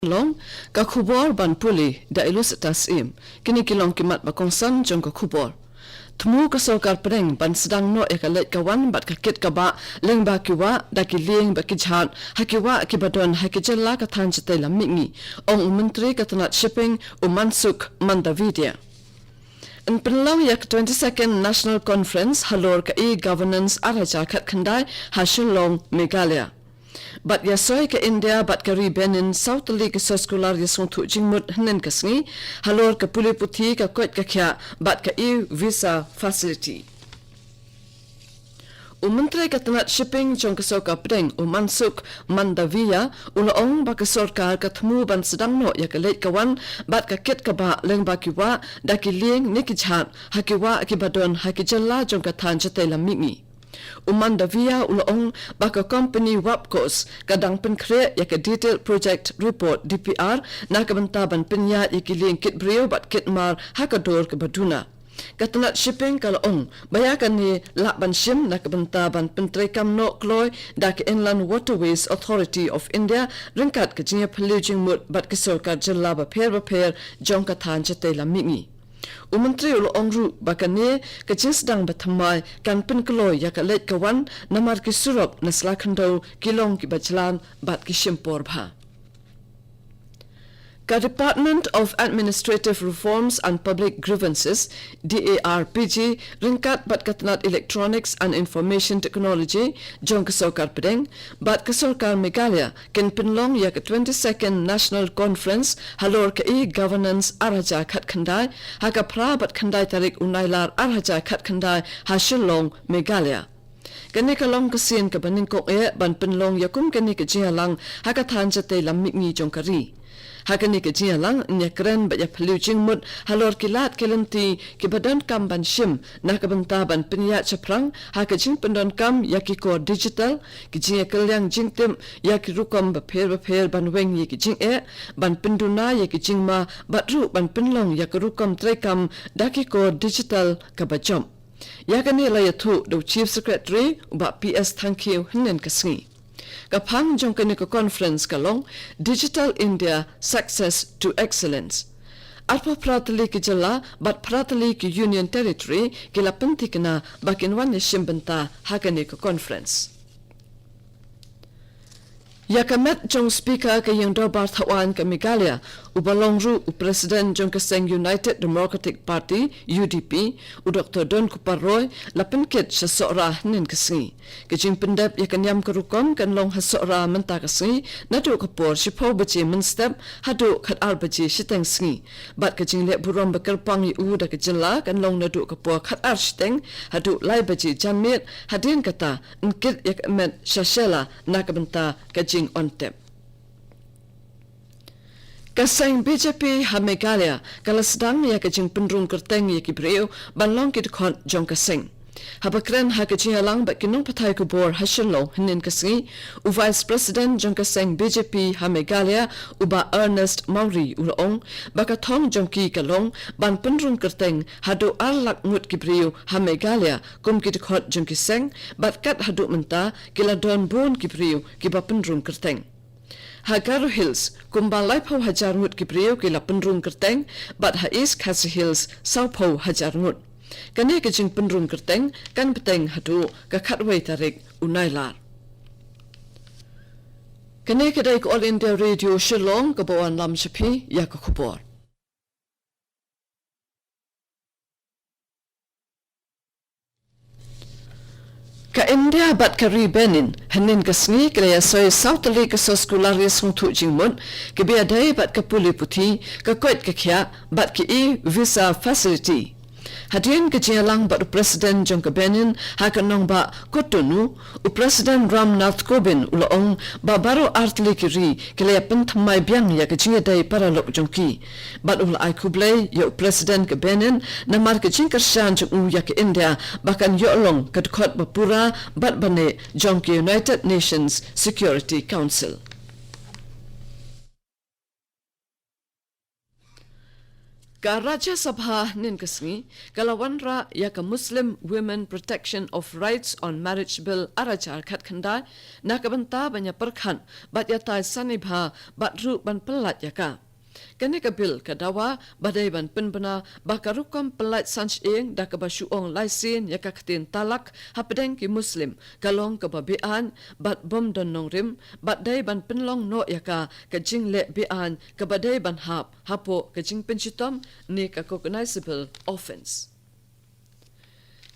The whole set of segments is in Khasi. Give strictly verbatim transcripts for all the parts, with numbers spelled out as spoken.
Long, ka khubor ban pule da i Lusitas Im. Kine ki long ki mat ba kongsan jong ka khubor. Thmu ka sorkar pdeng ban sdang noh ïa ka leit ka wan bad ka kit ka bah lyngba ki wah da ki lieng bad ki jhad ha ki wah kiba don ha ki jylla ka thaiñ shatei lam mihngi, ong u Myntri ka tnat Shipping u Mansukh Mandaviya. Yn pynlong ïa ka twenty-second National Conference halor ka e-Governance ar hajar khatkhyndai ha Shillong, Meghalaya. Bad ïasoi ka India bad ka ri Benin saw tylli ki soskular ïasngewthuh jingmut hynnin ka sngi halor ka pule puthi, ka koit ka khiah bad ka e-visa facility. U Myntri ka tnat Shipping jong ka sorkar pdeng u Mansukh Mandaviya u la ong ba ka sorkar ka thmu ban sdang noh ïa ka leit ka wan bad ka kit ka bah lyngba ki wah da ki lieng ne ki jhad ha ki wah kiba don ha ki jylla jong ka thaiñ shatei lam mihngi. U Mandaviya u la ong ba ka company WAPCOS ka dang pynkhreh ïa ka Detailed Project Report, D P R, na ka bynta ban pynïaid ïa ki lieng kit briew bad kit mar ha ka dor kaba duna. Ka tnat Shipping ka la ong ba ïa kane lah ban shim na ka bynta ban pyntreikam noh kloi da ka Inland Waterways Authority of India ryngkat ka jingïaphylliew jingmut bad ki sorkar jylla bapher bapher jong ka thaiñ shatei lam mihngi. U Myntri u la ong ruh ba kane ka jingsdang bathymmai kan pynkloi ïa ka leit ka wan namar ki surok na sla khyndew ki long kiba jlan bad ki shim por bha. Ka Department of Administrative Reforms and Public Grievances, D A R P G, ryngkat bad ka tnat Electronics and Information Technology jong ka sorkar pdeng bad ka sorkar Meghalaya kin pynlong ïa ka twenty-second National Conference halor ka e-Governance ar hajar khatkhyndai ha ka phra bad khyndai tarik u Nailar ar hajar khatkhyndai ha Shillong, Meghalaya. Kane ka long ka sien kaba nyngkong eh ban pynlong ïa kum kane ka jingïalang ha ka thaiñ shatei lam mihngi jong ka ri. Ha kane ka jingïalang yn ïakren bad ïaphylliew jingmut halor ki lad ki lynti kiba donkam ban shim na ka bynta ban pynïaid shaphrang ha ka jingpyndonkam ïa ki kor digital, ki jingïakylliang jingtip ïa ki rukom bapher bapher ban weng ïa ki jingeh, ban pynduna ïa ki jingma bad ruh ban pynlong ïa ka rukom treikam da ki kor digital kaba jop. Ïa kane la ïathuh da u Chief Secretary u Bah P S Thangkhiew hynnin ka sngi. Ka phang jong kane ka conference ka long Digital India Success to Excellence. Arphew phra tylli ki jylla bad phra tylli ki Union Territory ki la pynthikna ba kin wan ïashim bynta ha kane ka conference. Ïa ka met jong Speaker ka Ïing Dorbar Thawaiñ ka Meghalaya, uba long ruh u President jong ka seng United Democratic Party, U D P, u Doktor Donkupar Roy, la pynkit sha Sohra hynnin ka sngi. Ka jingpyndep ïa ka niam ka rukom kan long ha Sohra mynta ka sngi, naduh ka por shiphew baje mynstep haduh khatar baje shiteng sngi. Bad ka jingleh burom ba kyrpang ïa u da ka jylla kan long naduh ka por khatar shiteng haduh lai baje janmiet, hadien kata yn kit ïa ka met sha Shella na ka bynta ka jingontep. Ka seng B J P ha Meghalaya ka la sdang ïa ka jingpynrung kyrteng ïa ki briew ban long ki dkhot jong ka seng. Haba kren ha ka jingïalang bad ki nongpathai khubor ha Shillong hynnin ka sngi, u Vice President jong ka seng B J P ha Meghalaya, u Bah Ernest Mawrie, u la ong ba ka thong jong ki ka long ban pynrung kyrteng haduh ar lak ngut ki briew ha Meghalaya kum ki dkhot jong ki seng, bad kat haduh mynta ki la don bun ki briew kiba pynrung kyrteng. Ha Garo Hills, kumba laiphew hajar ngut ki briew ki la pynrung kyrteng, bad ha East Khasi Hills, sawphew hajar ngut. Kane ka jingpynrung kyrteng kan bteng haduh ka khatwei tarik u Nailar. Kane ka dei ka All India Radio Shillong kaba wanlam sha phi ïa ka khubor. Ka India bad ka ri Benin, hynnin ka sngi ki la ïasoi saw tylli ki soskular ïasngewthuh jingmut, kiba ïadei bad ka pule puthi, ka koit ka khiah, bad ki e-visa facility. Hadien ka jingïalang bad u President jong ka Benin ha ka nongbah Cotonou, u President Ram Nath Kovind u la ong ba baroh ar tylli ki ri ki la ïapynthymmai biang ïa ka jingïadei paralok jong ki. Bad u la ai khublei ïa u President ka Benin namar ka jingkyrshan jong u ïa ka India ba kan ïoh long ka dkhot ba pura bad ba neh jong ka United Nations Security Council. Ka Rajya Sabha hynnin ka sngi ka la wanrah ïa ka Muslim Women Protection of Rights on Marriage Bill ar hajar khatkhyndai na ka bynta ban ïa pyrkhat bad ïa tai sani bha bad ruh ban pyllait ïa ka. Kane ka bill ka dawa ba dei ban pynbna ba ka rukom pyllait san shyieng da kaba shu ong lai sien ïa ka ktien talak hapdeng ki Muslim ka long kaba beaiñ bad bym don nongrim bad dei ban pynlong noh ïa ka ka jingleh beaiñ kaba dei ban hap hapoh ka jingpynshitom ne ka cognizable offence.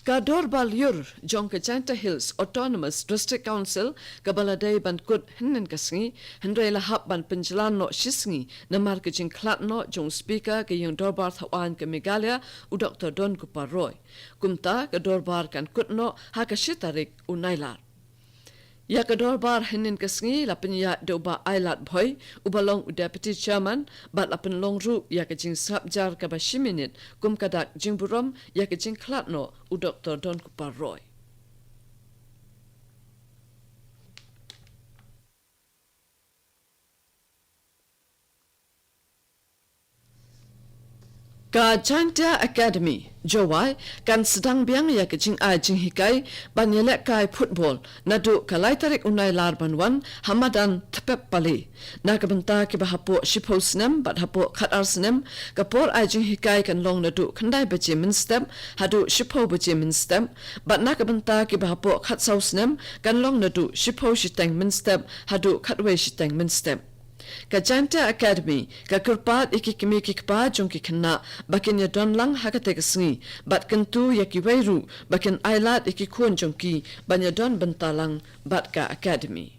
Ka Dorbar Lyiur jong ka Jaintia Hills Autonomous District Council kaba la dei ban kut hynnin ka sngi, hynrei la hap ban pynjlan noh shi sngi namar ka jingkhlad noh jong u Speaker ka Ïing Dorbar Thawaiñ ka Meghalaya, u Doktor Donkupar Roy. Kumta ka dorbar kan kut noh ha ka shi tarik u Nailar. Ïa ka dorbar hynnin ka sngi la pynïaid da u Bah Ailad Bhoi, uba long u Deputy Chairman, bad la pynlong ruh ïa ka jingsngap jar kaba shi minit kum ka dak jingburom ïa ka jingkhlad noh u Doktor Donkupar Roy. Ka Jaintia Academy Jowai kan sdang biang ïa ka jingai jinghikai ban ïalehkai football naduh ka lai tarik u Nailar ban wan ha madan Thepep Pale. Na ka bynta kiba hapoh shiphew snem bad hapoh khatar snem, ka por ai jinghikai kan long naduh khyndai baje mynstep haduh shiphew baje mynstep, bad na ka bynta kiba hapoh khatsaw snem kan long naduh shiphew shiteng mynstep haduh khatwei shiteng mynstep. Ka Jaintia Academy ka kyrpad ïa ki kmie ki kpa jong ki khynnah ba kin ïadon lang ha katei ka sngi, bad kyntu ïa kiwei ruh ba kin ailad ïa ki khun jong ki ban ïadon bynta lang bad ka Academy.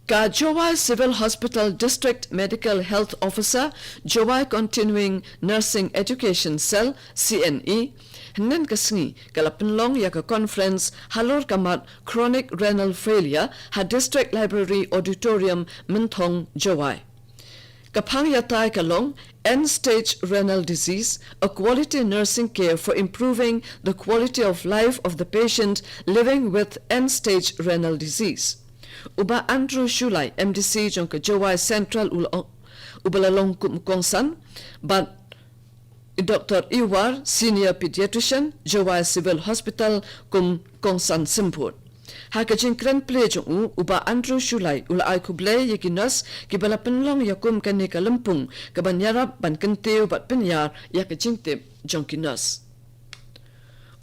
Ka Jowai Civil Hospital District Medical Health Officer, Jowai Continuing Nursing Education Cell, C N E, hynnin ka sngi ka la pynlong ïa ka conference halor ka mat chronic renal failure ha District Library Auditorium, Mynthong, Jowai. Ka phang ïatai ka long End Stage Renal Disease, a quality nursing care for improving the quality of life of the patient living with end stage renal disease. U Bah Andrew Shullai, M D C jong ka Jowai Central, u la ong, uba la long kum u kongsan, bad Doktor Iwar, Senior Pediatrician, Jowai Civil Hospital, kum kongsan symbud. Ha ka jingkren plie jong u, u Bah Andrew Shullai u la ai khublei ïa ki nurse kiba la pynlong ïa kum kane ka lympung kaban ïarap ban kyntiew bad pynïar ïa ka jingtip jong ki nurse.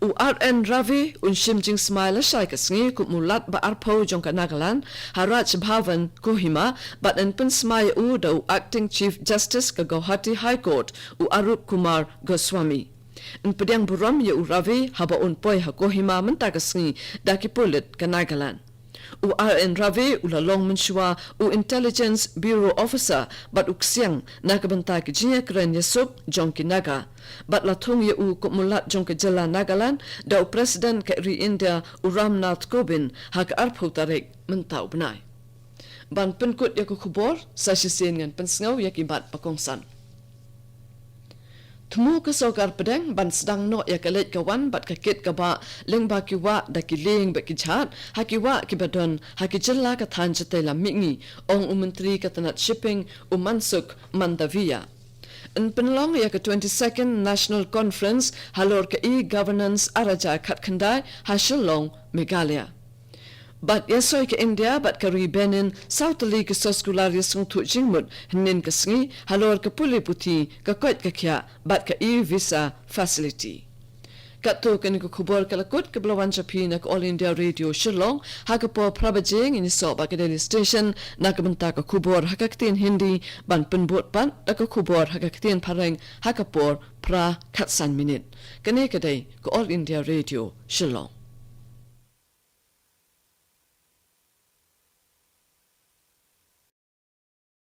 U R N Ravi un shim jingsmai lashai ka sngi kum u Lat ba arphew jong ka Nagaland ha Raj Bhavan, Kohima, bad yn pynsmai ïa u da u Acting Chief Justice ka Gauhati High Court, u Arup Kumar Goswami. Yn pdiang burom ïa u Ravi haba un poi ha Kohima mynta ka sngi da ki pulit ka Nagaland. U R N Ravi u la long mynshuwa u Intelligence Bureau Officer bad u ksiang na ka bynta ki jingïakren ïasuk jong ki Naga, bad la thung ïa u kum u Lat jong ka jylla Nagaland da u President ka ri India, u Ram Nath Kovind, ha ka arphew tarik mynta u bnai. Ban pynkut ïa ka khubor, sa shisien ngan pynsngew ïa ki mat ba kongsan. Thmu ka sorkar pdeng ban sdang noh ïa ka leit ka wan bad ka kit ka bah lyngba ki wah da ki lieng bad ki jhat ha ki wah kiba don ha ki jylla ka thaiñ shatei lam mihngi, ong u Myntri ka tnat Shipping, u Mansukh Mandaviya. Yn pynlong ïa ka twenty-second National Conference halor ka e-governance ar hajar khatkhyndai ha Shillong, Meghalaya. Bad ïasoi ka India bad ka ri Benin saw tylli ki soskular ïasngewthuh jingmut hynnin ka sngi halor ka pule puthi, ka koit ka khiah bad ka e-visa facility. Katto kane ka khubor ka la kut, kaba la wan sha phi na ka All India Radio Shillong. Ha ka por phra baje ngin ïasoh bad ka Delhi Station na ka bynta ka khubor ha ka ktien Hindi, ban pynbud pat da ka khubor ha ka ktien Phareng ha ka por phra khatsan minit. Kane ka dei ka All India Radio Shillong.